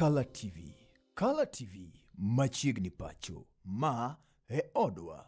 Kala TV. Kala TV machiegni pacho. Ma e odwa.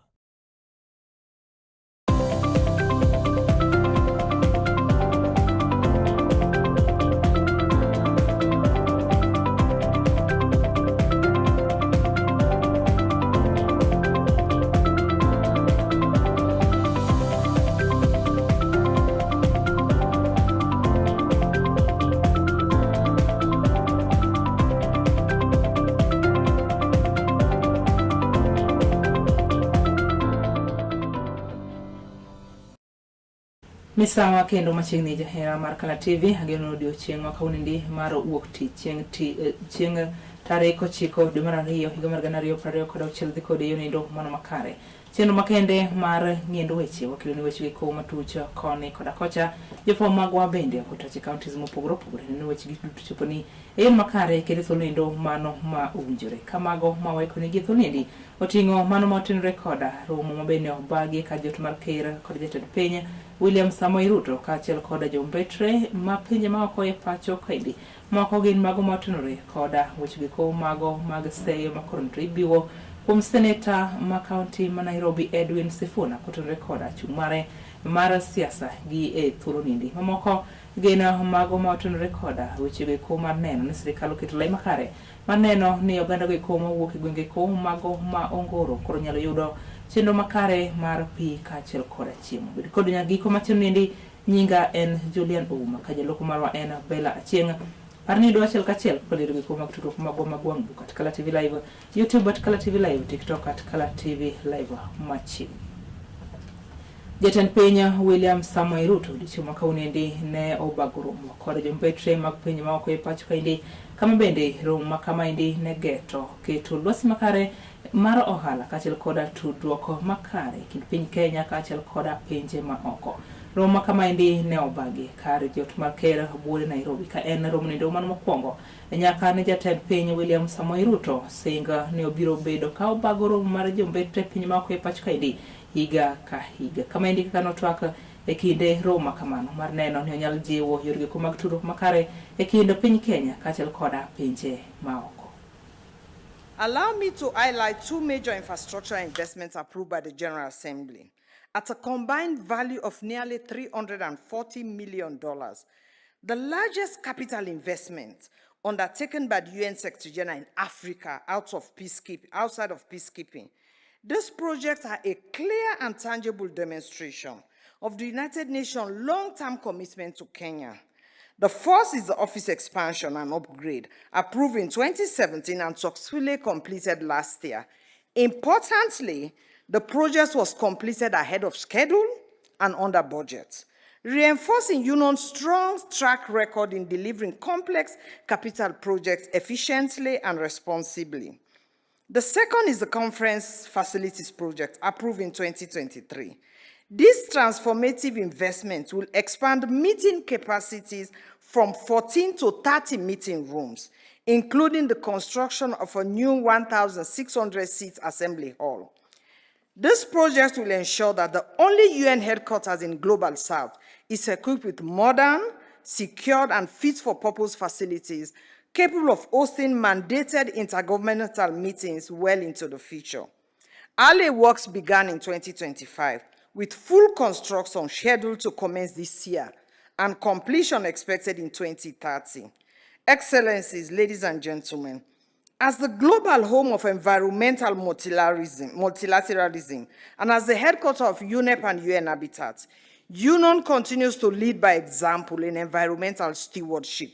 Misawa kendo machiegni jahera mar Kala TV, ageno odiochieng' ma kawuonoendi mar wuok tich chieng' chieng' tarik 9 dwe mar 2 higa mar 2026 dhi kodi yo nindo mano makare. Chenro makende mar ng'iendo weche wakelo ni weche gi matuch koni koda kocha. Jofwambo magwa bende ok otache counties mopogore opogore neno weche gi duto chopo ni e yo makare kendo thuolo nindo mano ma owinjore. Kamago ma waikoni gi thuolo niendi oting'o mano ma otenore koda romo ma bende obagi ka jot mar ker kod jatend piny William Samoei Ruto kaachiel koda jombetre ma pinje ma oko e pacho kaendi. Moko gin mago ma otenore koda weche giko mago mag seyo ma koro to ibiwo kuom seneta ma kaunti ma Nairobi Edwin Sifuna kotenore koda chung' mare mar siasa gi e thuolo nindi. Mamoko gin mago ma otenore koda weche giko mar neno ni sirikal oketo lai makare mar neno ni oganda go eko mawuok e gwenge eko mago ma ongoro koro nyalo yudo chenro makare mar pi kaachiel koda chiemo. Bed kod nyaka giko mar chenro niendi. Nyinga en Julian Ouma, ka jaloko marwa en Bella Achieng'. Par ni yudo achiel kachiel kokalo gik mag tudruok magwa mag wang' buk at Kala TV Live, YouTube at Kala TV Live, TikTok at Kala TV Live machiegni. Jatend piny William Samoei Ruto odiochieng' ma kawuonoendi ne obago romo kod jombetre mag piny maoko e pacho kaendi, kama bende romo ma kamaendi ne geto keto lwasi makare mar ohala kaachiel koda tudruok makare e kind piny Kenya kaachiel koda pinje ma oko. Romo ma kamaendi ne obagi kar jot mar ker buore Nairobi ka en romo nendo mano mokwongo nyaka ne jatend piny William Samoei Ruto sing ni obiro bedo ka obago romo mar jombetre piny ma oko e pacho kaendi higa ka higa. Kamaendi kaka notwak e kinde romo ma kamano mar neno ni onyal jiwo yorego mag tudruok makare e kind piny Kenya kaachiel koda pinje ma oko. Allow me to highlight two major infrastructure investments approved by the General Assembly at a combined value of nearly $340 million. The largest capital investment undertaken by the UN Secretary General in Africa outside of peacekeeping. These projects are a clear and tangible demonstration of the United Nations' long-term commitment to Kenya. The first is the office expansion and upgrade, approved in 2017 and successfully completed last year. Importantly, the project was completed ahead of schedule and under budget, reinforcing UNON's strong track record in delivering complex capital projects efficiently and responsibly. The second is the conference facilities project, approved in 2023. This transformative investment will expand meeting capacities from 14 to 30 meeting rooms, including the construction of a new 1,600-seat assembly hall. This project will ensure that the only UN headquarters in Global South is equipped with modern, secured, and fit-for-purpose facilities capable of hosting mandated intergovernmental meetings well into the future. Early works began in 2025, with full construction scheduled to commence this year and completion expected in 2030. Excellencies, ladies and gentlemen, as the global home of environmental multilateralism and as the headquarters of UNEP and UN Habitat, UNON continues to lead by example in environmental stewardship.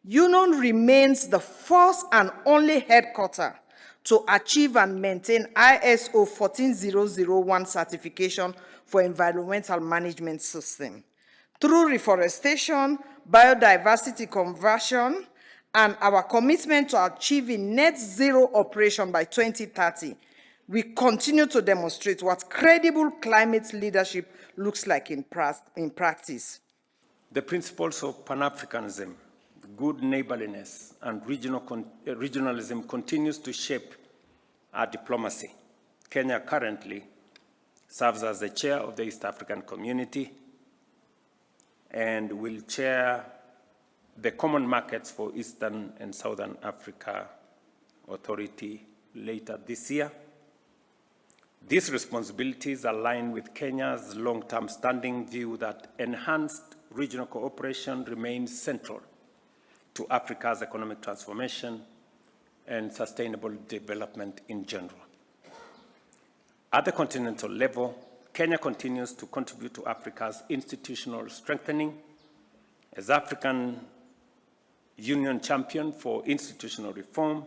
UNON remains the first and only headquarters to achieve and maintain ISO 14001 certification for environmental management system. Through reforestation, biodiversity conversion, and our commitment to achieving net zero operation by 2030, we continue to demonstrate what credible climate leadership looks like in practice. The principles of Pan-Africanism, good neighborliness, and regionalism continues to shape our diplomacy. Kenya currently serves as the chair of the East African Community and will chair the Common Markets for Eastern and Southern Africa Authority later this year. These responsibilities align with Kenya's long-term standing view that enhanced regional cooperation remains central to Africa's economic transformation and sustainable development in general. At the continental level, Kenya continues to contribute to Africa's institutional strengthening. As African Union champion for institutional reform,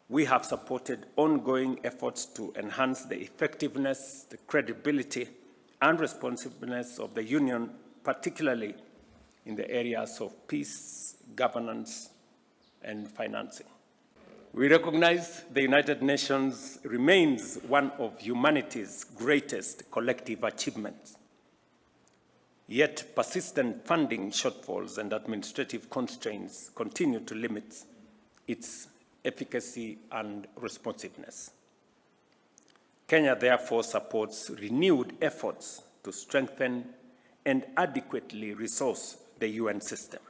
we have supported ongoing efforts to enhance the effectiveness, the credibility, and responsiveness of the Union, particularly in the areas of peace, governance, and financing. We recognize the United Nations remains one of humanity's greatest collective achievements. Yet persistent funding shortfalls and administrative constraints continue to limit its efficacy and responsiveness. Kenya therefore supports renewed efforts to strengthen and adequately resource the UN system.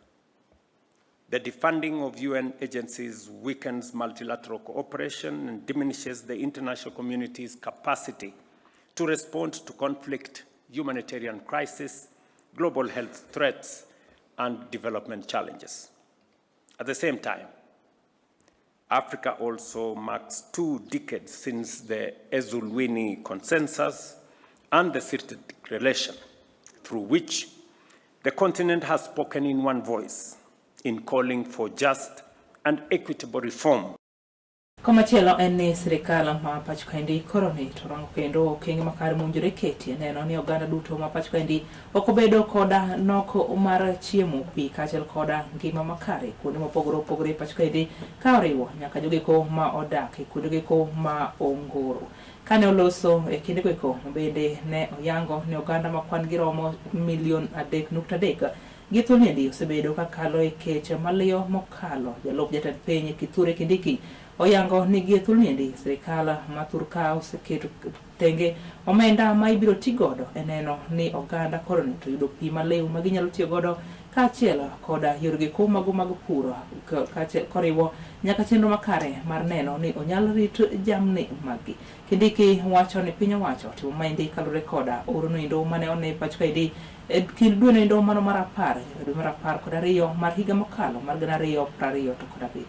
The defunding of UN agencies weakens multilateral cooperation and diminishes the international community's capacity to respond to conflict, humanitarian crisis, global health threats, and development challenges. At the same time, Africa also marks 2 decades since the Ezulwini Consensus and the Sirte Declaration, through which the continent has spoken in one voice in calling for just and equitable reform. Komachielo en ni sirikal ma pacho kaendi koro ni to rango kendo okenge makare mowinjore ketie neno ni oganda duto ma pacho kaendi ok obedo koda nok mar chiemo, pi kaachiel koda ngima makare kuonde mopogore opogore e pacho kaendi ka oriwo nyaka jogeko ma odak e kuondegeko ma ongoro. Kane oloso e kindego eko bende ne oyango ni oganda ma kwan gi romo milion 3.3 gi thuondi osebedo kakalo e kech maliyo mokalo. Jalup jatend piny Kithure Kindiki oyango ni gie thuolniendi sirikal ma thurka oseketo tenge omenda ma ibiro ti godo e neno ni oganda koro ni to yudo pi maliw ma ginyalo tiyo godo kaachiel koda yoregi ko mago mag puro koriwo nyaka chenro makare mar neno ni onyal rit jamni maggi. Kindiki wacho ni piny owacho timo maendi kaluwore koda oro noendo mane one pacho kaendi e kind dwe noendo mano mar 10 nyaka dwe mar 12 mar higa mokalo mar 2025.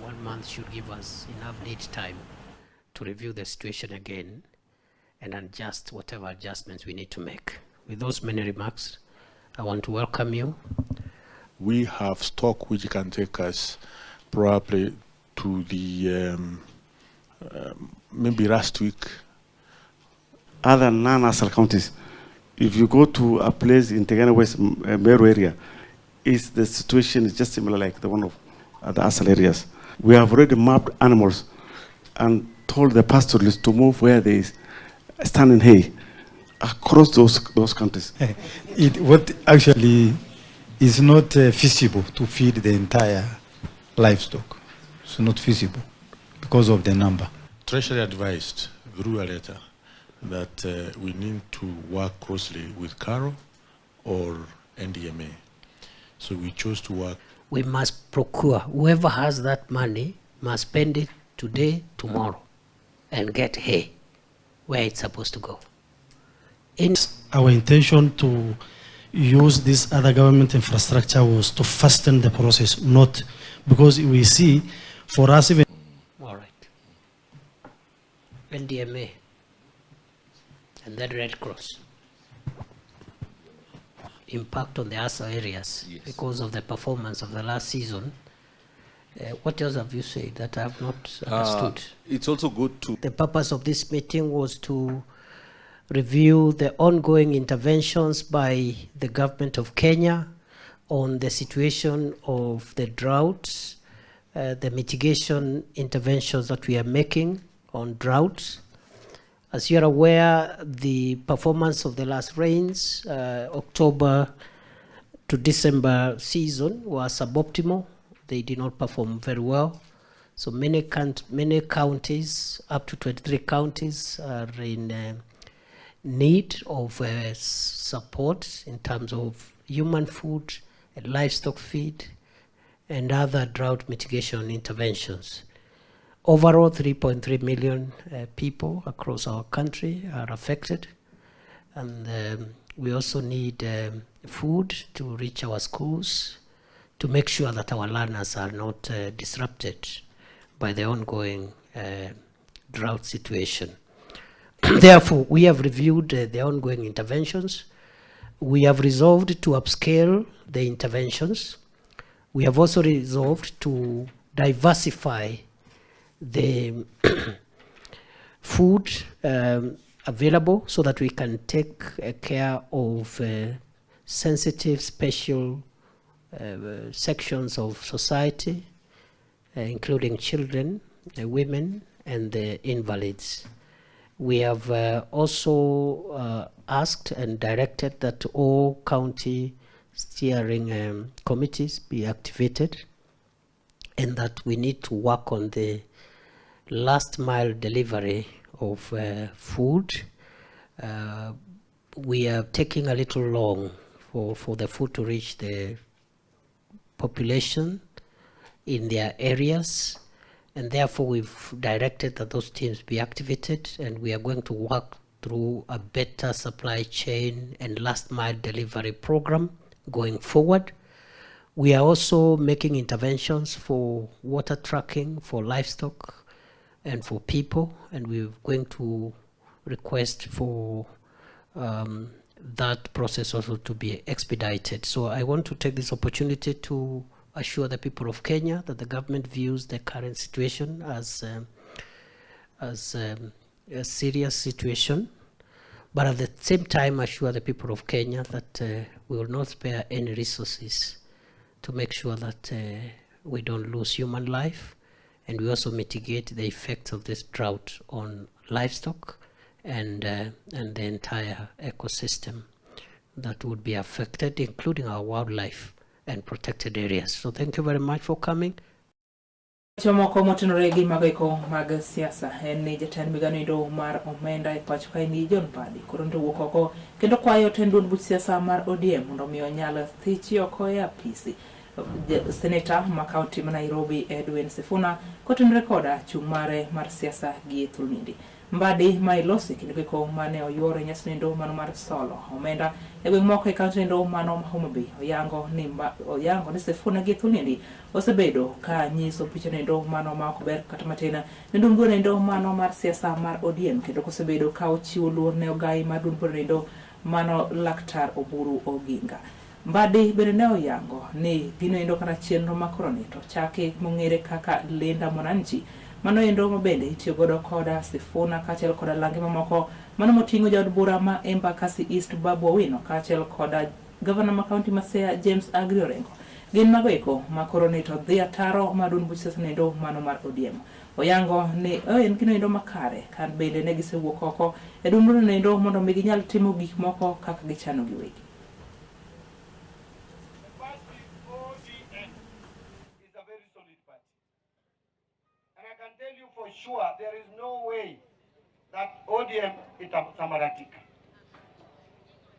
1 month should give us enough lead time to review the situation again and adjust whatever adjustments we need to make. With those many remarks, I want to welcome you. We have stock which can take us probably to the maybe last week. Other non-ASAL counties, if you go to a place in Tegana West Meru area, is the situation is just similar like the one of the ASAL areas. We have already mapped animals and told the pastoralists to move where there is standing hay across those countries. What actually is not feasible to feed the entire livestock. It's not feasible because of the number. Treasury advised through a letter that we need to work closely with CARO or NDMA. So we chose to work. We must procure. Whoever has that money must spend it today, tomorrow, and get hay where it's supposed to go. In our intention to use this other government infrastructure was to fasten the process, not because we see for us even. All right. NDMA and then Red Cross. Impact on the ASAL areas, yes, because of the performance of the last season. What else have you said that I have not understood? It's also good to... The purpose of this meeting was to review the ongoing interventions by the government of Kenya on the situation of the droughts, the mitigation interventions that we are making on droughts. As you are aware, the performance of the last rains, October to December season, was suboptimal. They did not perform very well. So many counties, up to 23 counties, are in need of support in terms of human food and livestock feed and other drought mitigation interventions. Overall, 3.3 million people across our country are affected, and we also need food to reach our schools to make sure that our learners are not disrupted by the ongoing drought situation. Therefore, we have reviewed the ongoing interventions. We have resolved to upscale the interventions. We have also resolved to diversify the food available so that we can take care of sensitive, special sections of society, including children, women, and the invalids. We have also asked and directed that all county steering committees be activated, and that we need to work on the last mile delivery of food. We are taking a little long for the food to reach the population in their areas, and therefore we've directed that those teams be activated, and we are going to work through a better supply chain and last mile delivery program going forward. We are also making interventions for water tracking for livestock and for people, and we're going to request for that process also to be expedited. So I want to take this opportunity to assure the people of Kenya that the government views the current situation as a serious situation, but at the same time assure the people of Kenya that we will not spare any resources to make sure that we don't lose human life, and we also mitigate the effects of this drought on livestock and the entire ecosystem that would be affected, including our wildlife and protected areas. So thank you very much for coming. Weche moko motenore gi mago eko mag siasa en ni jatend migao endo mar omenda e pacho kaendi, John Mbadi, koro nito wuok oko kendo kwayo tend duond buch siasa mar ODM mondo omi onyal thichi oko e apisi seneta ma kaunti ma Nairobi, Edwin Sifuna, kotenore koda chung' mare mar siasa gi e thuolnindi. Mbadi ma ilosi kendo giko mane oyuoro e nyasi nendo mano mar solo omenda e gweng' moko e kaunti nendo mano ma Homa Bay, oyango ni Sifuna gi e thuolnindi osebedo ka nyiso picha nendo mano ma ok ber kata matin ne duond bura nendo mano mar siasa mar ODM, kendo kosebedo ka ochiwo luor ne ogai mar duond bura nendo mano Laktar Oburu Oginga. Mbadi bende ne oyango ni gino endo kata chenro ma koro ni to chaki mong'ere kaka Linda Mwananchi, mano endo ma bende itiyo godo koda Sifuna kaachiel koda lange mamoko mano moting'o jaod bura ma Embakasi East, Babu Owino, kaachiel koda gavana ma kaunti ma Siaya, James Agri Orengo, gin mago eko ma koro ni to dhi ataro mar duond buch siasa nendo mano mar ODM. Oyango ni en gino endo makare kan bende ne gisewuok oko e duond bura nendo mondo mi ginyal timo gik moko kaka gichano giwegi. Party ODM is a very solid party. And I can tell you for sure there is no way that ODM itasambaratika.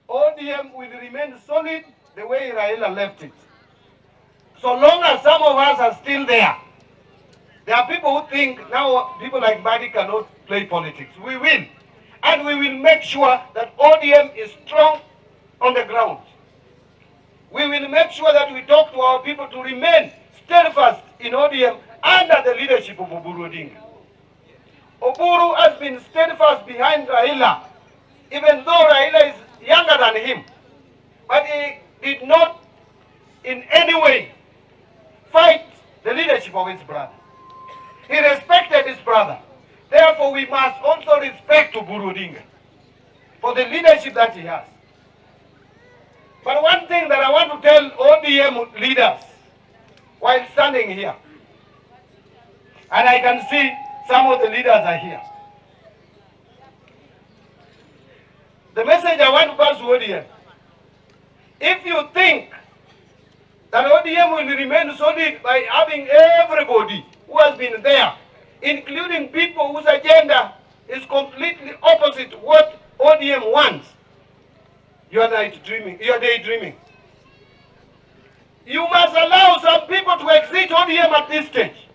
ODM will remain solid the way Raila left it. So long as some of us are still there, there are people who think now people like Mbadi cannot play politics. We will. And we will make sure that ODM is strong on the ground. We will make sure that we talk to our people to remain steadfast in ODM under the leadership of Oburu Odinga. Oburu has been steadfast behind Raila, even though Raila is younger than him. But he did not in any way fight the leadership of his brother. He respected his brother. Therefore, we must also respect Oburu Odinga for the leadership that he has. But one thing that I want to tell ODM leaders while standing here, and I can see some of the leaders are here. The message I want to pass to ODM: if you think that ODM will remain solid by having everybody who has been there, including people whose agenda is completely opposite what ODM wants, you are night dreaming, you are daydreaming. You must allow some people to exit ODM at this stage.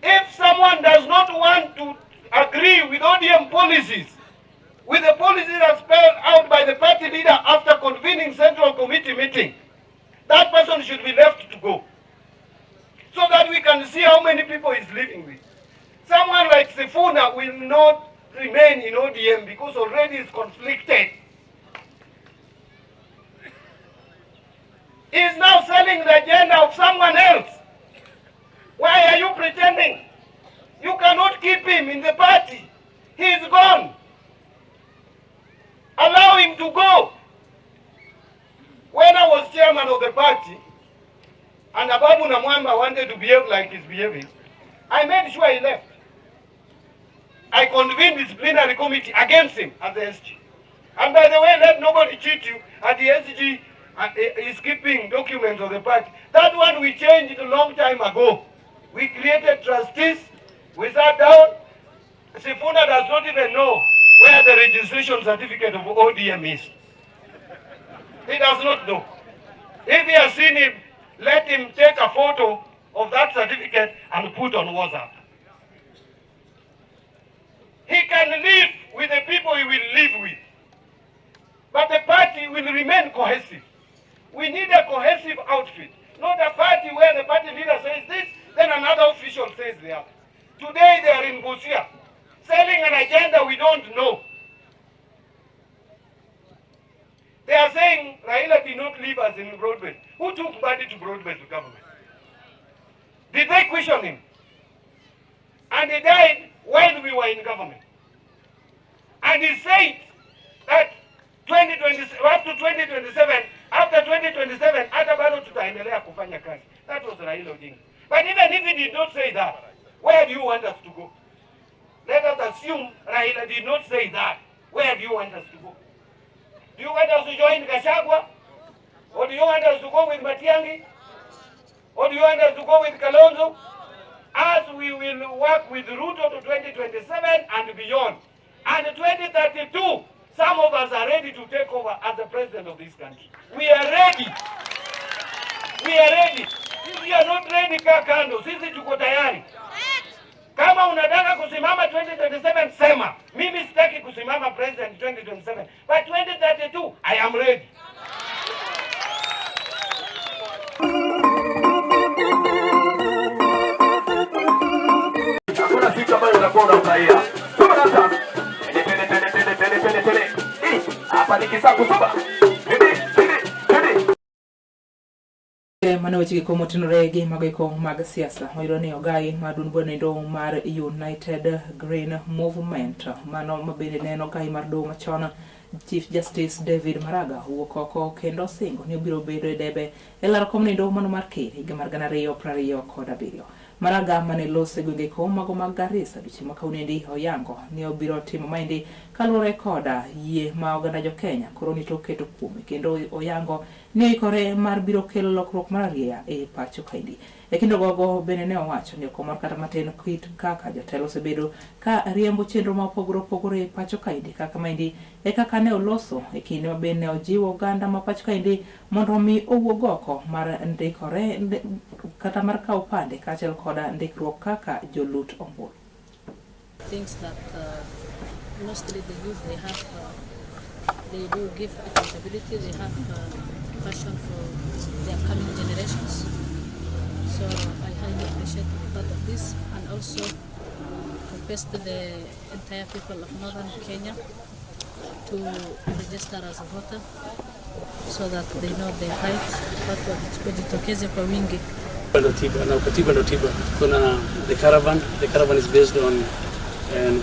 If someone does not want to agree with ODM policies, with the policies as spelled out by the party leader after convening central committee meeting, that person should be left to go, so that we can see how many people he's living with. Someone like Sifuna will not remain in ODM because already he's conflicted. He's now selling the agenda of someone else. Why are you pretending? You cannot keep him in the party. He's gone. Allow him to go. When I was chairman of the party, and Ababu Namwamba wanted to behave like he's behaving, I made sure he left. I convened disciplinary committee against him as the SG. And by the way, let nobody cheat you. At the SG is keeping documents of the party. That one we changed a long time ago. We created trustees. We sat down. Sifuna does not even know where the registration certificate of ODM is. He does not know. If he has seen him, let him take a photo of that certificate and put on WhatsApp. He can live with the people he will live with. But the party will remain cohesive. We need a cohesive outfit, not a party where the party leader says this, then another official says the other. Today they are in Busia, selling an agenda we don't know. They are saying Raila did not leave us in Broadbase. Who took Mbadi to Broadbase government? Did they question him? And he died while we were in government. And he said that 2020, up to 2027, after 2027, hata bado tutaendelea kufanya kazi. That was Raila Odinga. But even if he did not say that, where do you want us to go? Let us assume Raila did not say that. Where do you want us to go? Do you want us to join Gachagua? Or do you want us to go with Matiang'i? Or do you want us to go with Kalonzo? As we will work with Ruto to 2027 and beyond. And 2032, some of us are ready to take over as the president of this country. We are ready. We are ready. If you are not ready, kaa kando. Sisi tuko tayari. Kama unataka kusimama 2027, sema. Mimi sitaki kusimama president 2027. But 2032, I am ready. Hakuna siku ambayo unakuwa unafurahia. Soma sasa. Tele tele tele tele tele tele tele. Hapa ni kisaku soma. Tele tele tele. Mano weche gi motenore gi mago eko mag siasa wayudo ni ogai mar duond bura mar United Green Movement mano mabende ne en ogai mar doho machon Chief Justice David Maraga owuok oko kendo osingo ni obiro bedo e debe e laro kom nindo mano mar ker higa mar 2027. Maraga mane lose gwenge ko mago mag Garissa odiochieng' ma kawuonoendi oyango ni obiro timo maendi kaluwore koda yie ma oganda jo Kenya koro nito keto kuome kendo oyango ni oikore mar biro kelo lokruok mar arieya e pacho kaendi. E kinde gogo bende ne owacho ni ok omor kata matin kit kaka jotelo osebedo ka riembo chenro ma opogore opogore e pacho kaendi kaka maendi e kaka ne oloso e kinde ma bende ne ojiwo oganda ma pacho kaendi mondo omi owuog oko mar ndikore kata mar kawo pande kaachiel koda ndikruok kaka jolut ombulu. Things that mostly the youth, they have, they do give accountability, they have passion for the upcoming generations. So I highly appreciate to be part of this, and also request the entire people of Northern Kenya to register as a voter so that they know their right, watu wajitokeze kwa wingi. Ndo tiba na ukatiba ndo tiba. Kuna the caravan, the caravan is based on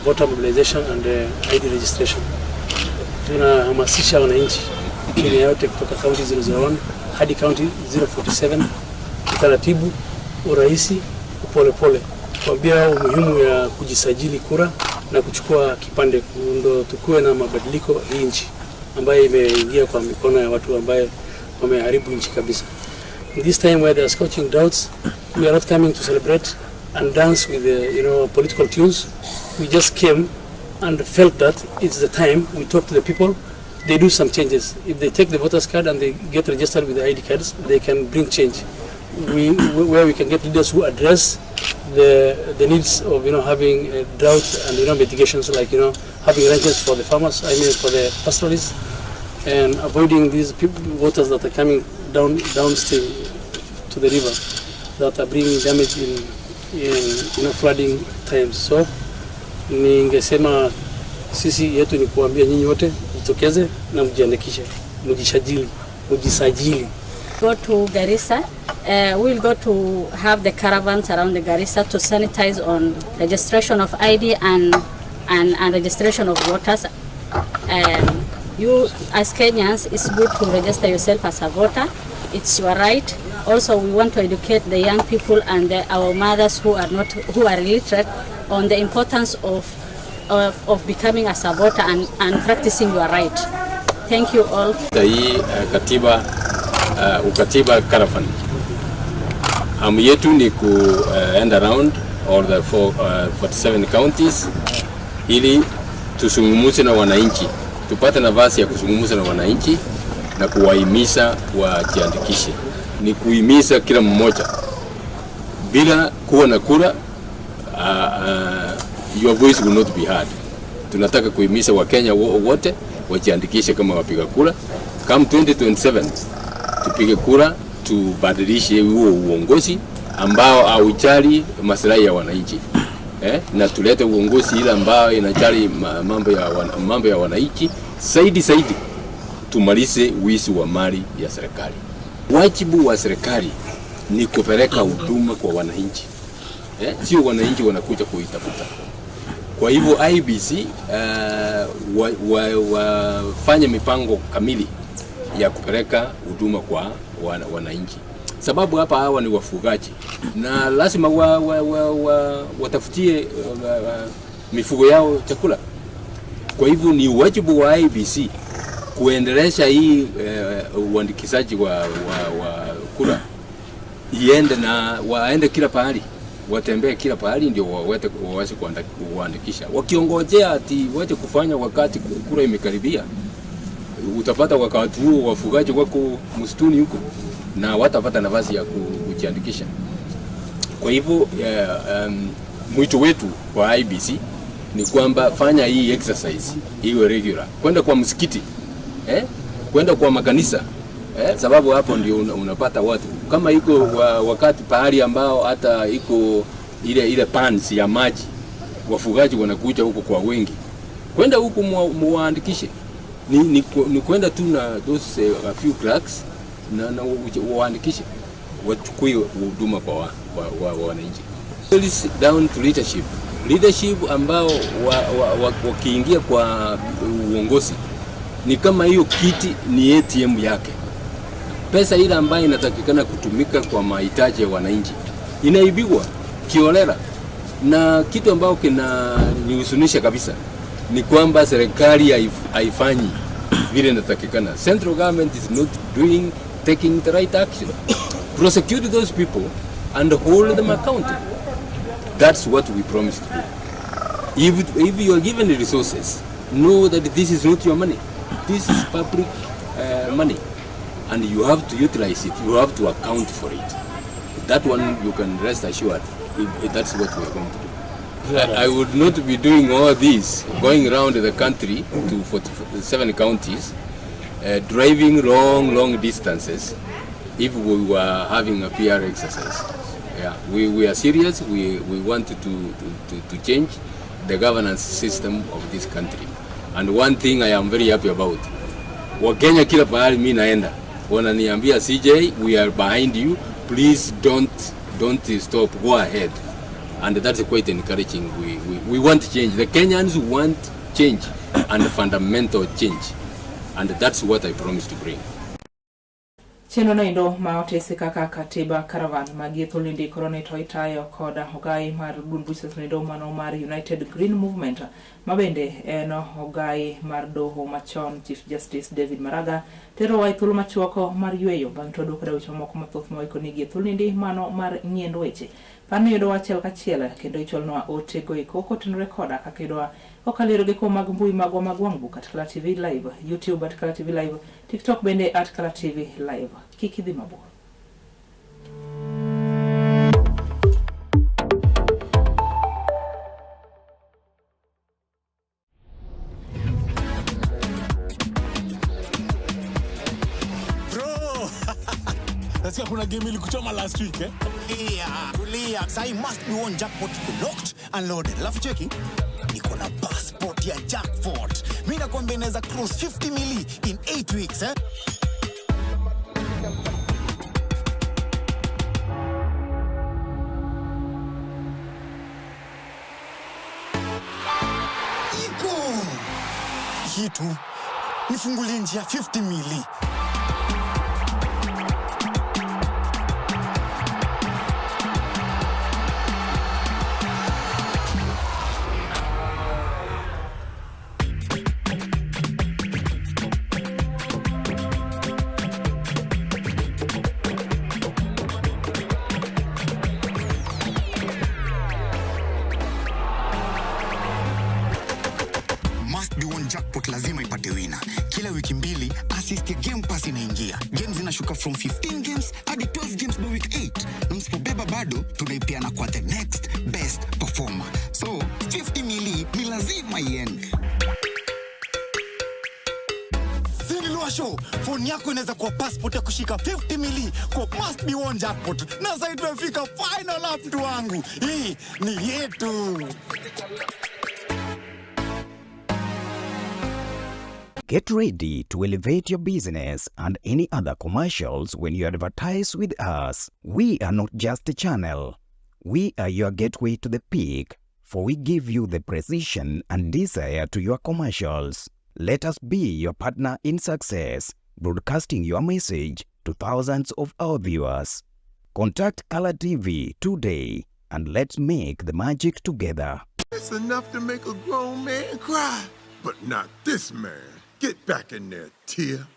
voter mobilization and ID registration. Tunahamasisha wananchi Kenya yote kutoka county 001 hadi county 047, utaratibu, urahisi, upolepole, kuambia umuhimu ya kujisajili kura na kuchukua kipande, ndo tukue na mabadiliko hii nchi ambayo imeingia kwa mikono ya watu ambaye wameharibu nchi kabisa. In this time where there are scorching droughts, we are not coming to celebrate and dance with the political tunes. We just came and felt that it's the time we talk to the people. They do some changes. If they take the voters card and they get registered with the ID cards, they can bring change. Where we can get leaders who address the needs of having a drought and mitigations, like having ranches for the farmers, I mean for the pastoralists, and avoiding these waters that are coming downstream to the river that are bringing damage in flooding times. So ningesema sisi yetu ni kuambia nyinyi wote jitokeze na mjiandikishe, mjisajili, mjisajili. Go to Garissa. We'll go to have the caravans around the Garissa to sanitize on registration of ID and registration of voters. You, as Kenyans, it's good to register yourself as a voter. It's your right. Also, we want to educate the young people and our mothers who are not who are illiterate on the importance of becoming as a voter and practicing your right. Thank you all. Hii katiba ukatiba caravan. Hamu yetu ni ku end around all the 47 counties ili tuzungumze na wananchi, tupate nafasi ya kuzungumza na wananchi na kuwahimiza wajiandikishe. Ni kuhimiza kila mmoja bila kuwa na kura, your voice will not be heard. Tunataka kuhimiza Wakenya wote wajiandikishe kama wapiga kura. Come 2027 tupige kura, tubadilishe huo uongozi ambao haujali maslahi ya wananchi, na tulete uongozi ile ambao inajali mambo ya wananchi zaidi zaidi, tumalize wizi wa mali ya serikali. Wajibu wa serikali ni kupeleka huduma kwa wananchi, sio wananchi wanakuja kuitafuta. Kwa hivyo IEBC wafanye mipango kamili ya kupeleka huduma kwa wananchi, sababu hapa hawa ni wafugaji na lazima watafutie mifugo yao chakula. Kwa hivyo ni wajibu wa IEBC kuendelesha hii uandikishaji wa kura iende na waende kila pahali, watembee kila pahali ndio waweze kuandikisha. Wakiongojea ati waje kufanya wakati kura imekaribia, utapata wakati huo wafugaji wako msituni huko na watapata nafasi ya kujiandikisha. Kwa hivyo mwito wetu kwa IEBC ni kwamba fanya hii exercise iwe regular, kwenda kwa msikiti, kwenda kwa makanisa, sababu hapo ndio unapata watu kama iko wakati pahali ambao hata iko ile pans ya maji, wafugaji wanakuja huko kwa wengi, kwenda huko muwaandikishe. Ni kwenda tu na those a few clerks na waandikishe, wachukue huduma kwa wananchi. It down to leadership. Leadership ambao wakiingia kwa uongozi ni kama hiyo kiti ni ATM yake. Pesa ile ambayo inatakikana kutumika kwa mahitaji ya wananchi inaibiwa kiholela, na kitu ambao kinanihuzunisha kabisa ni kwamba serikali haifanyi vile inatakikana. Central government is not doing taking the right action. Prosecute those people and hold them accountable. That's what we promise to do. If you are given the resources, know that this is not your money. This is public money, and you have to utilize it. You have to account for it. That one you can rest assured. If that's what we are going to do. I would not be doing all this, going around the country to 47 counties, driving long, long distances, if we were having a PR exercise. Yeah, we are serious. We want to change the governance system of this country. And one thing I am very happy about, Wakenya kila pahali mi naenda wananiambia, "CJ, we are behind you, please don't stop, go ahead." And that's quite encouraging. We want change. The Kenyans want change and fundamental change. And that's what I promise to bring. Chenro noendo ma otesi kaka Katiba Caravan magi thuolni koro ne to itayo koda ogai mar duond buch siasa noendo mano mar United Green Movement. Ma bende en ogai mar doho machon Chief Justice David Maraga terowa e thuolo machuok mar yweyo bang' to waduogo koda weche mamoko mathoth ma waikonigi e thuolonindi mano mar ng'iend weche. Par ni yudowa achiel kachiel kendo ichwalnwa ote go eko kotenore koda kaka yudowa kokalo e yore go mag mbui magwa mag wang' buk at Kala TV Live, YouTube at Kala TV Live, TikTok bende at Kala TV Live. Kik idhi mabor. Bro! Nasikia kuna game ilikuchoma last week eh? Tulia, tulia. Sahi must be one jackpot iko locked and loaded. Alafu cheki, niko na passport ya jackpot. Mimi nakwambia inaweza cross 50 mili in 8 weeks eh? Iko hii tu nifungulie njia 50 mili. Must be one jackpot lazima ipate wina. Kila wiki mbili assist ya Game Pass inaingia. Games zinashuka from 15 games hadi 12 games by week 8. Na msipobeba bado tunaipeana kwa the next best performer. So 50 mili ni lazima iende. Show phone yako inaweza kuwa passport ya kushika 50 mili kwa must be one jackpot. Na sasa tumefika final lap, mtu wangu. Hii ni yetu. Get ready to elevate your business and any other commercials when you advertise with us. We are not just a channel. We are your gateway to the peak, for we give you the precision and desire to your commercials. Let us be your partner in success, broadcasting your message to thousands of our viewers. Contact Color TV today and let's make the magic together. It's enough to make a grown man cry, but not this man. Get back in there, Tia.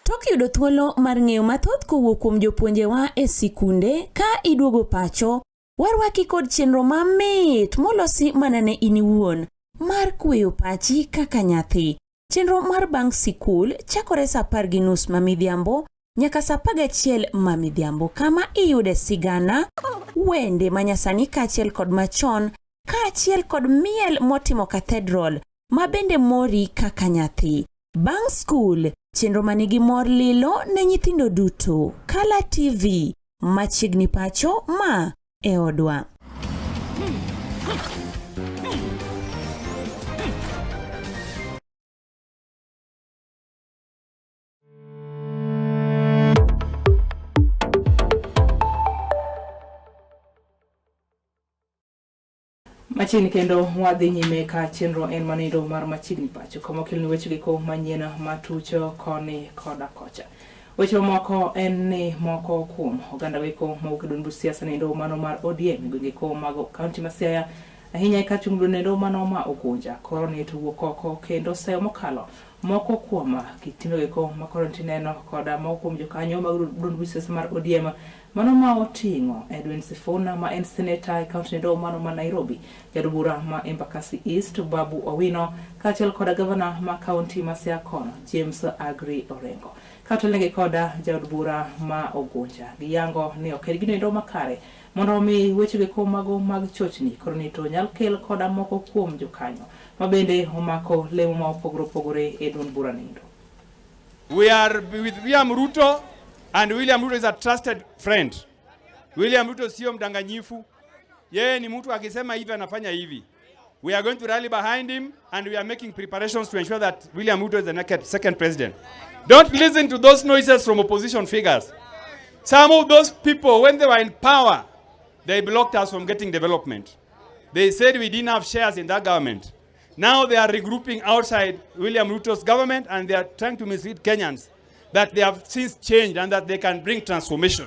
Tok yudo thuolo mar ng'eyo mathoth kowuok kuom jopuonjewa e sikunde ka iduogo pacho, warwaki kod chenro mamit molosi mana ne in iwuon mar kweyo pachi kaka nyathi. Chenro mar bang' sikul chakore sa 10:30 ma midhiambo nyaka sa 11 ma midhiambo kama iyude sigana, wende manyasani kaachiel kod machon kaachiel kod miel motimo cathedral ma bende mori kaka nyathi. Bang' skul, chenro manigi mor lilo ne nyithindo duto. Kala TV, machiegni pacho ma e odwa. Machiegni kendo wadhi nyime ka chenro en manindo mar machiegni pacho kama okelni weche giko manyien matucho koni koda kocha. Weche mamoko en ni moko kuom oganda weko mawuok e duond buch siasa nindo mano mar ODM e gwenge ko mag kaunti ma Siaya ahinya e kar chung' duond nindo mano ma Ugunja koro ni to wuok oko kendo seyo mokalo moko kuom kit timbe weko ma koro tineno koda moko kuom jokanyo mag duond buch siasa mar ODM mano ma oting'o Edwin Sifuna ma en seneta e kaunti nindo mano ma Nairobi, jaod bura ma Embakasi East Babu Owino kaachiel koda gavana ma kaunti ma Siaya kono James Agri Orengo. Katelnegi koda jaod bura ma Ugunja giyango ni ok en gino makare mondo omi weche geko mago mag chochni koro ni to nyal kel koda moko kuom jokanyo ma bende omako lemo ma opogore opogore e duond bura nindo. We are with William Ruto and William Ruto is a trusted friend. William Ruto sio mdanganyifu. Yeye ni mtu akisema hivi anafanya hivi. We are going to rally behind him and we are making preparations to ensure that William Ruto is the next second president. Don't listen to those noises from opposition figures. Some of those people, when they were in power, they blocked us from getting development. They said we didn't have shares in that government. Now they are regrouping outside William Ruto's government and they are trying to mislead Kenyans that they have since changed and that they can bring transformation.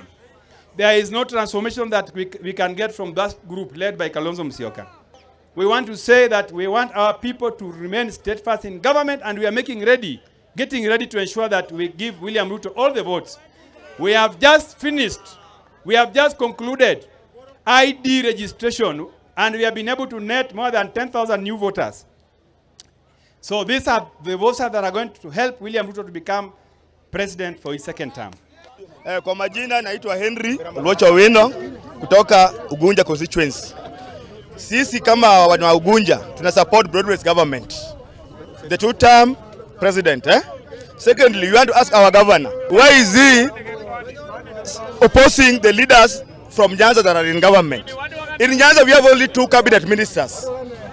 There is no transformation that we can get from that group led by Kalonzo Musyoka. We want to say that we want our people to remain steadfast in government, and we are getting ready to ensure that we give William Ruto all the votes. We have just finished, we have just concluded ID registration, and we have been able to net more than 10,000 new voters. So these are the voters that are going to help William Ruto to become president for his second term. Kwa majina naitwa Henry Oluoch Owino kutoka Ugunja constituency. Sisi kama wana Ugunja tuna support broad-based government, the two-term president. Secondly, we want to ask our governor, why is he opposing the leaders from Nyanza that are in government? In Nyanza we have only 2 cabinet ministers,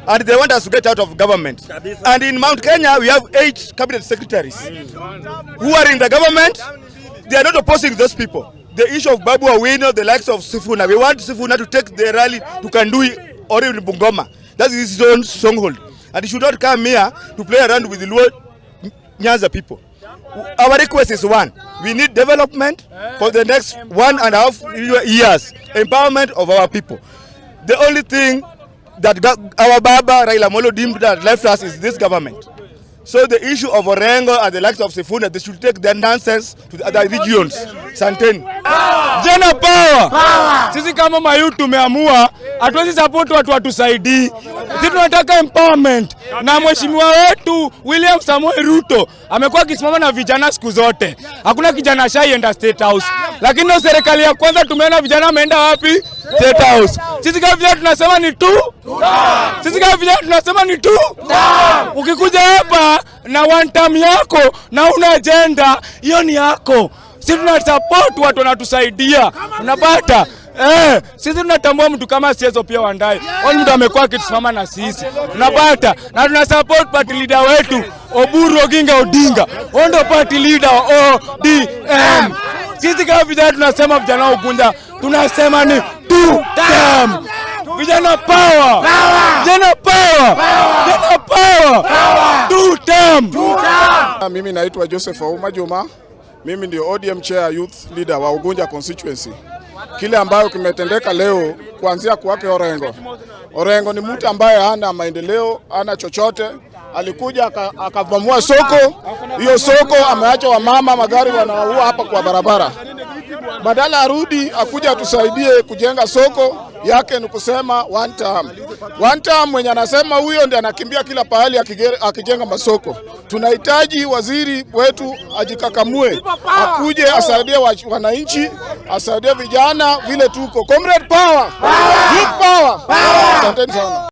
and they want us to get out of government. And in Mount Kenya we have 8 cabinet secretaries who are in the government. They are not opposing those people. The issue of Babu Owino, the likes of Sifuna, we want Sifuna to take the rally to Kandui or even Bungoma. That is his own stronghold. And he should not come here to play around with the Luo Nyanza people. Our request is one. We need development for the next 1.5 years. Empowerment of our people. The only thing that our Baba Raila Amolo Odinga that left us is this government. So the issue of Orengo and the likes of Sifuna, they should take their nonsense to the other regions. Santeni. Jena power. Power. Sisi kama mayu tumeamua hatuwezi support watu watusaidii. Sisi tunataka empowerment. Na mheshimiwa wetu William Samoei Ruto amekuwa akisimama na vijana siku zote. Hakuna kijana ashaienda State House. Lakini serikali ya kwanza tumeona vijana wameenda wapi? State House. Sisi kama vijana tunasema ni tu. Sisi kama vijana tunasema ni tu. Ukikuja hapa na one term yako na una agenda, hiyo ni yako. Sisi tuna support watu wanatusaidia. Unapata? Sisi tunatambua mtu kama Siezo pia Wandayi. Huyu mtu amekuwa akitusimama na sisi. Unapata? Na tuna support party leader wetu Oburu Oginga Odinga. Huyo ndio party leader wa ODM. Sisi kama vijana tunasema vijana wa Ugunja tunasema ni two term. Vijana power. Vijana power. Vijana power. Two term. Mimi naitwa Joseph Auma Juma. Mimi ndio ODM chair youth leader wa Ugunja constituency. Kile ambayo kimetendeka leo kuanzia kwake Orengo. Orengo ni mtu ambaye hana maendeleo, hana chochote. Alikuja akavamua soko. Hiyo soko ameacha wamama magari wanaua hapa kwa barabara. Badala arudi akuja atusaidie kujenga soko yake ni kusema one term. One term mwenye anasema huyo ndiye anakimbia kila pahali akijenga masoko. Tunahitaji waziri wetu ajikakamue, akuje asaidie wananchi, asaidie vijana vile tuko. Comrade power. Youth power. Asanteni sana.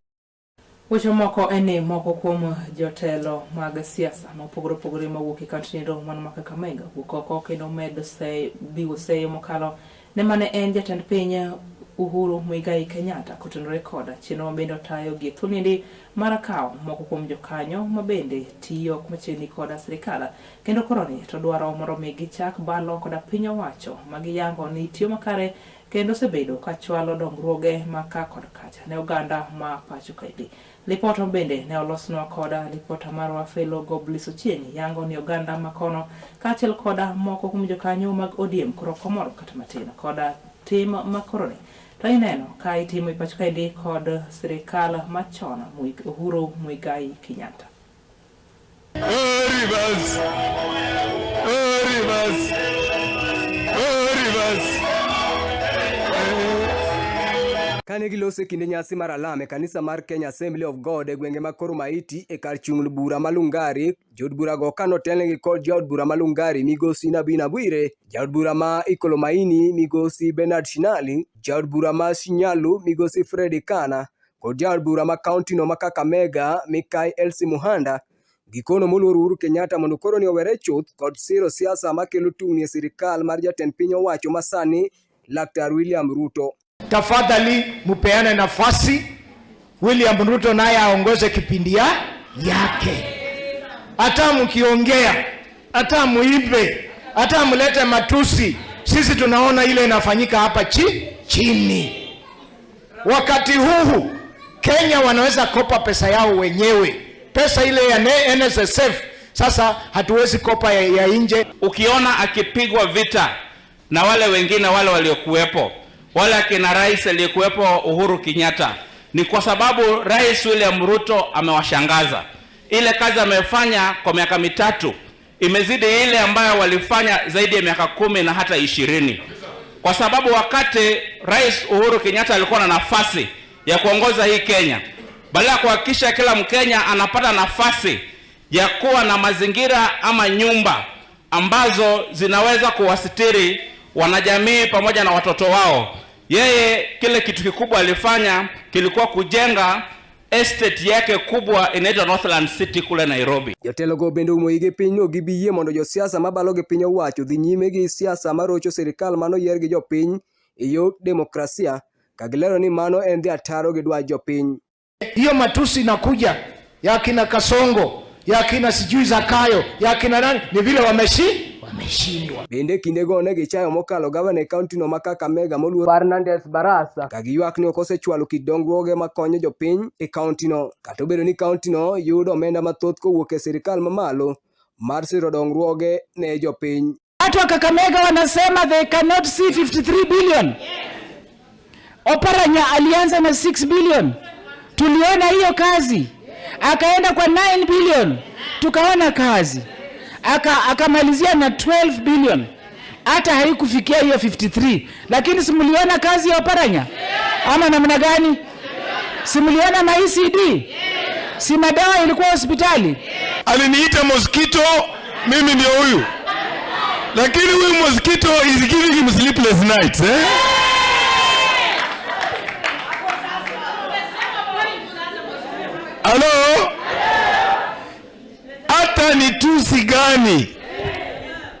Weche moko en ni moko kuom jotelo mag siasa mopogore opogore mawuok e kaunti nindo mano ma Kakamega wuok oko kendo med biwo seyo mokalo ne mane en jatend piny Uhuru Muigai Kenyatta kotenore koda chenro mabende otayo gi thuondi mar kawo moko kuom jokanyo mabende tiyo machiegni koda sirikal kendo koroni to dwaro mondo mi gichak balo koda piny owacho magiyango ni tiyo makare kendo osebedo kachwalo dongruoge ma ka kod kacha ne oganda ma pacho kaendi. Lipot bende ne olosnwa koda lipota marwa Felo Goblis Ochieng' yango ni oganda makono kaachiel koda moko kuom jokanyo mag ODM koro ok omor kata matin koda tim makoroni to ineno ka itimo e pacho kaendi kod sirikal machon Uhuru Muigai Kenyatta. Oh, Rivers. Oh, Rivers. Oh, Rivers. Kane giloso e kinde nyasi mar alam e kanisa mar Kenya Assembly of God e gwenge mag Korumaiti e kar chung' bura ma Lungari, jood burago kanotelnegi kod jaod bura ma Lungari migosi Nabina Bwire, jaod bura ma Ikolomaini migosi Bernard Shinali, jaod bura ma Shinyalu migosi Freddy Kana kod jaod bura ma kaunti no ma Kakamega Mikai Elsie Muhanda. Gikono moluor Uhuru Kenyatta mondo koro ni owere chuth kod siro siasa makelo tungni e sirikal mar jatend piny owacho masani Laktar William Ruto. Tafadhali mupeane nafasi William Ruto naye aongoze kipindi yake. Hata mkiongea, hata muibe, hata mlete matusi, sisi tunaona ile inafanyika hapa chini. Wakati huu Kenya wanaweza kopa pesa yao wenyewe, pesa ile ya NSSF. Sasa hatuwezi kopa ya nje. Ukiona akipigwa vita na wale wengine wale waliokuwepo, wale akina rais aliyekuwepo Uhuru Kenyatta, Ni kwa sababu Rais William Ruto amewashangaza. Ile kazi amefanya kwa miaka 3 imezidi ile ambayo walifanya zaidi ya miaka 10 na hata 20. Kwa sababu wakati Rais Uhuru Kenyatta alikuwa na nafasi ya kuongoza hii Kenya, badala ya kuhakikisha kila Mkenya anapata nafasi ya kuwa na mazingira ama nyumba ambazo zinaweza kuwasitiri wanajamii pamoja na watoto wao, yeye kile kitu kikubwa alifanya kilikuwa kujenga estate yake kubwa inaitwa Northland City kule Nairobi. Jotelogo bende oumo igi piny ni ok gibi yie mondo josiasa mabalo gi piny owacho dhi nyime gi siasa marocho sirikal manoyier gi jopiny e yor demokrasia ka gilero ni mano en dhi ataro gi dwach jopiny. Hiyo matusi inakuja ya kina Kasongo, ya kina sijui Zakayo, ya kina nani, ni vile wameshindwa. Bende kindego ne gichayo mokalo gavana e kaunti no ma Kakamega moluor Fernandes Barasa ka giywak ni ok osechwalo kit dongruoge makonyo jopiny e kaunti no. Kata obedo ni kaunti no yudo omenda mathoth kowuok e sirikal mamalo mar siro dongruoge ne jopiny. Watu wa Kakamega wanasema they cannot see 53 billion. Oparanya alianza na 6 billion. Tuliona hiyo kazi. Akaenda kwa 9 billion. Tukaona kazi. Akamalizia na 12 billion. Hata haikufikia hiyo 53. Lakini simuliona kazi ya Oparanya? Ama namna gani? Simuliona ma ECD? Si madawa ilikuwa hospitali? Aliniita mosquito, mimi ndio huyu. Lakini huyu mosquito is giving him sleepless nights, eh? Hello? Hata ni tusi gani?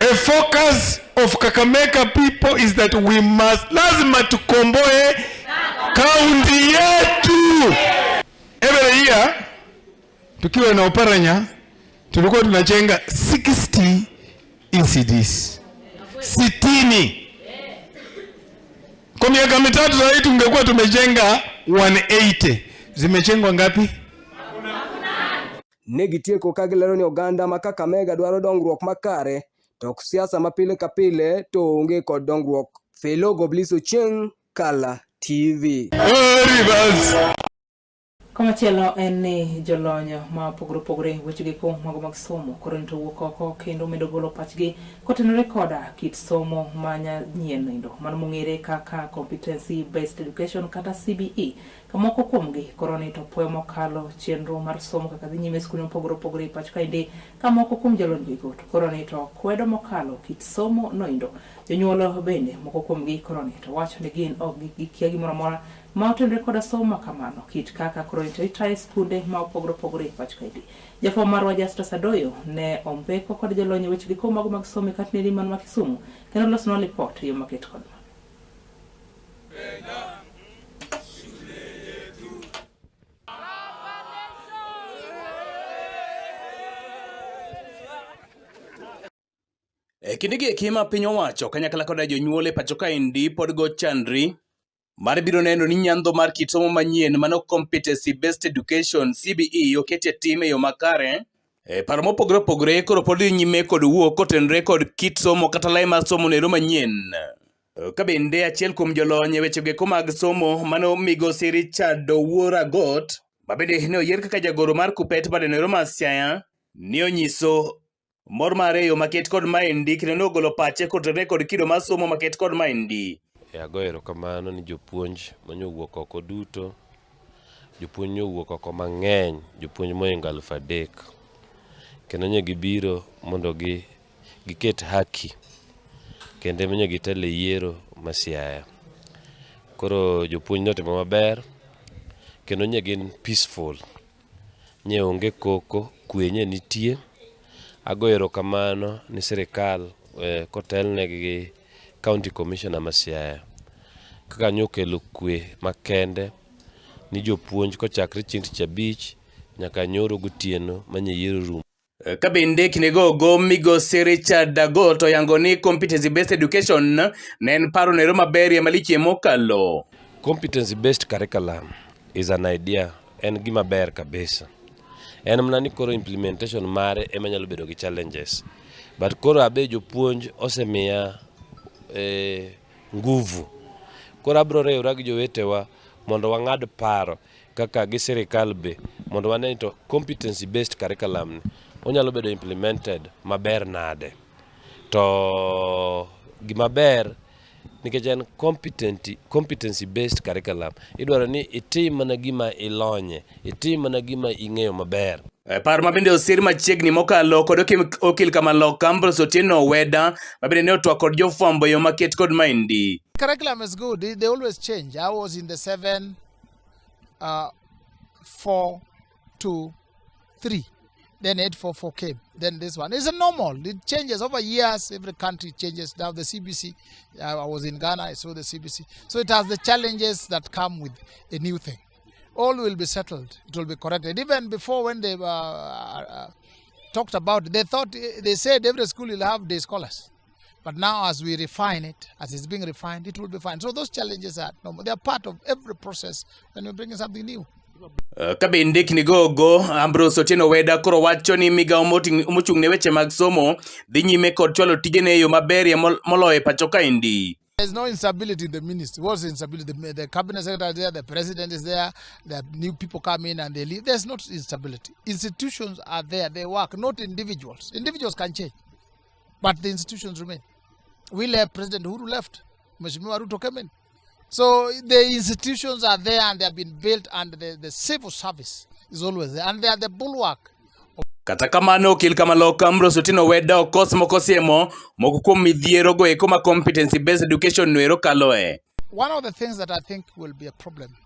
A focus of Kakamega people is that we must, lazima tukomboe kaunti yetu. Every year tukiwa na Oparanya tulikuwa tunajenga 60 ECDs. 60. Kwa miaka 3 sasa tungekuwa tumejenga 180. Zimejengwa ngapi? Ne gitieko ka gilero ni oganda ma Kakamega dwaro dongruok makare to ok siasa ma pile ka pile to onge kod dongruok. Felo Goblis Ochieng, Kala TV. Komachielo en ni jolony ma opogore opogore weche go mago mag somo koro nito wuok oko kendo medo golo pachgi kotenore koda kit somo manyien endo mano mong'ere kaka competency based education kata CBE. Kamoko kuomgi koro ni to puoyo mokalo chenro mar somo kaka dhi nyime e skunde mopogore opogore e pacho kaendi. Kamoko kuom jolony gigo to koro ni to kwedo mokalo kit somo noendo. Jonyuol bende moko kuomgi koro ni to wacho ni gin ok gikia gimoro amora ma otenore koda somo ma kamano kit kaka koro ni to itayo e skunde ma opogore opogore e pacho kaendi. Jafwambo marwa Justus Adoyo ne ombeko kod jolony e weche giko mago mag somo e katneri man ma Kisumu kendo losonwa lipot e yo maket kod ma. E kindegi eki ma piny owacho kanyakla koda jonyuol e pacho kaendi pod go chandri mar biro neno ni nyandho mar kit somo manyien mano Competency Based Education CBE oket e tim e yo makare. E paro mopogore opogore koro pod dhi nyime kod wuok kotenore kod kit somo kata lai mar somo nero manyien. Ka bende achiel kuom jolony e weche goeko mag somo mano migosi Richard Owuor Agot ma bende ne oyier kaka jagoro mar Kupet badenero ma Siaya ne onyiso mor mare e yo maket kod maendi kendo ne ogolo pache kotenore kod kido mar somo maket kod maendi. Agoyo erokamano ni jopuonj manyowuok oko duto, jopuonj nyowuok oko mang'eny, jopuonj mohingo 3,000. Kendo nye gibiro mondo giket haki, kendo nye gitel e yiero ma Siaya. Koro jopuonj notimo maber, kendo nye gin peaceful, nye onge koko, kwe nye nitie. Agoyo erokamano ni sirikal kotelne gi County Commissioner ma Siaya kaka nyokelo kwe makende ni jopuonj kochakre chieng' tich abich nyaka nyoro gotieno manye yiero rumo. Ka bende kindego go migosi Richard Agot oyango ni competency based education ne en paro nero maberie malichie mokalo. Competency based curriculum is an idea, en gima ber kabisa. En mana ni koro implementation mare ema nyalo bedo gi challenges. But koro abe jopuonj osemiya nguvu. Koro abiro riwora gi jowetewa Mondo wang'ad paro kaka gi sirikal be mondo wane ni to competency based curriculum ni onyalo bedo implemented maber nade. To gima ber nikech en competency based curriculum, idwaro ni itim mana gima ilonye, itim mana gima ing'eyo maber. Paro ma bende osir machiegni mokalo kod okil Kamaloka Ambrose Otieno Weda ma bende ne otwak kod jofwambo e yo maket kod maendi. Curriculum is good. They always change. I was in the 7, 4, 2, 3. Then 8, 4, 4 came. Then this one. It's a normal. It changes over years. Every country changes. Now the CBC. I was in Ghana. I saw the CBC. So it has the challenges that come with a new thing. All will be settled. It will be corrected. Even before when they talked about it, they thought, they said every school will have day scholars. But now as we refine it, as it's being refined, it will be fine. So those challenges are normal. They are part of every process when we bring in something new. Ka bende kindigogo Ambrose Otieno Weda koro wacho ni migawo mochung' ne weche mag somo dhi nyime kod chwalo tijene e yo maberie moloyo e pacho kaendi. There's no instability in the ministry. What's instability? The cabinet secretary is there, the president is there, the new people come in and they leave. There's not instability. Institutions are there, they work, not individuals. Individuals can change, but the institutions remain. We left, President Uhuru left, Mheshimiwa Ruto came in. So the institutions are there and they have been built, and the civil service is always there, and they are the bulwark. Kata kamano okil Kamaloka Ambrose Otieno Weda okos moko siemo moko kuom midhiero go eko ma competency based education noero kaloe. One of the things that I think will be a problem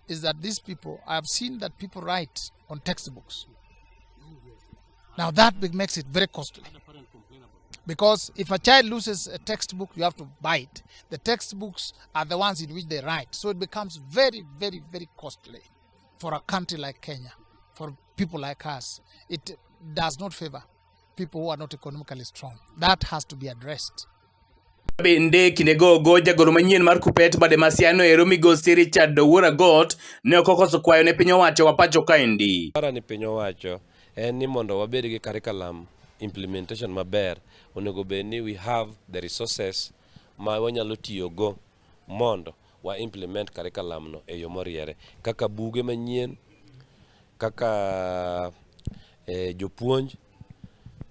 is that these people, I have seen that people write on textbooks. Now that makes it very costly. Because if a child loses a textbook, you have to buy it. The textbooks are the ones in which they write. So it becomes very, very, very costly for a country like Kenya, for people like us. It does not favor people who are not economically strong. That has to be addressed. Bende kindegogo jagoro manyien mar Kuppet bade Masiano ero migosi Richard Owuor Agot ne ok okoso kwayo ne piny owacho wa pacho kaendi. Para ni piny owacho en ni mondo wabed gi curriculum implementation maber, onego bed ni we have the resources ma wanyalo tiyogo mondo wa implement curriculum no e yo moriere, kaka buge manyien, kaka jopuonj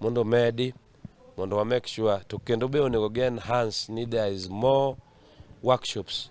mondo medi mondo wa make sure to kendo be onego gi enhance ni there is more workshops.